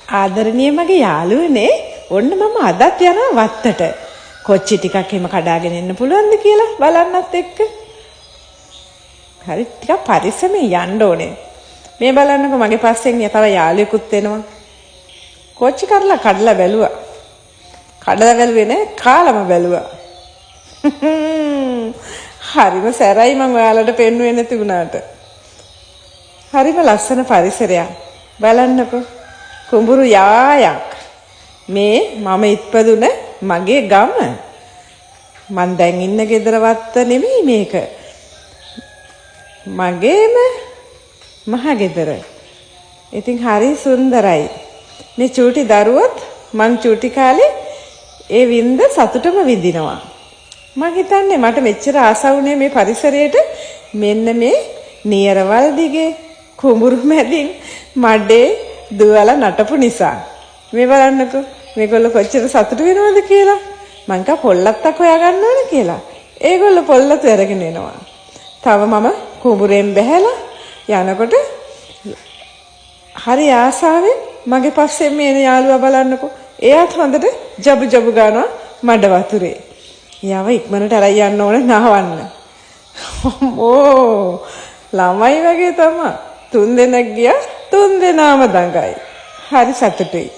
ආදරණීය මගේ යාළුවනේ, ඔන්න මම අදත් යනවා වත්තට. කොච්චි ටිකක් එහෙම කඩාගෙන එන්න පුළුවන්ද කියලා බලන්නත් එක්ක. හරි, ටිකක් පරිස්සමෙන් යන්න ඕනේ. මේ බලන්නකෝ, මගේ පස්සෙන් තව යාළුවෙකුත් එනවා. කොච්චි කරලා කඩලා බැලුවා. කඩලා බැලුවේ නෑ, කාලම බැලුවා. හරිම සැරයි මං ඔයාලට පෙන්නුවේ නැති වුණාට. හරිම ලස්සන පරිසරයක්. බලන්නකෝ. කුඹුරු යායක්. මේ මම ඉපදුන මගේ ගම. මං දැන් ඉන්න ගෙදර වත්ත නෙමෙයි මේක. මගේම මහ ගෙදර. ඉතින් හරි සුන්දරයි. මේ චූටි දරුවොත් මං චූටි කාලේ ඒ වින්ද සතුටම විඳිනවා. මං හිතන්නේ මට මෙච්චර ආස වුණේ මේ පරිසරයට මෙන්න මේ නියරවල් දිගේ කුඹුරු මැදින් මඩේ දුවලා නටපු නිසා. මේ බලන්නකෝ, මේගොල්ලෝ කොච්චර සතුටු වෙනවද කියලා. මං කා පොල්ලත්තක් හොයාගන්න ඕන කියලා. ඒගොල්ලෝ පොල්ලතු අරගෙන එනවා. තව මම කුඹුරෙන් බැහැලා යනකොට හරි ආසාවෙන් මගේ පස්සෙන් මේ එන යාළුවා බලන්නකෝ. එයාත් හොඳට ජබු ජබු ගානවා මඩ වතුරේ. එයාව ඉක්මනට අරන් යන්න ඕනේ නාවන්න. අම්මෝ, ළමයි වගේ තමා. තුන් දෙනෙක් ගියා, තුන් දෙනාම දඟයි. හරි සතුටුයි.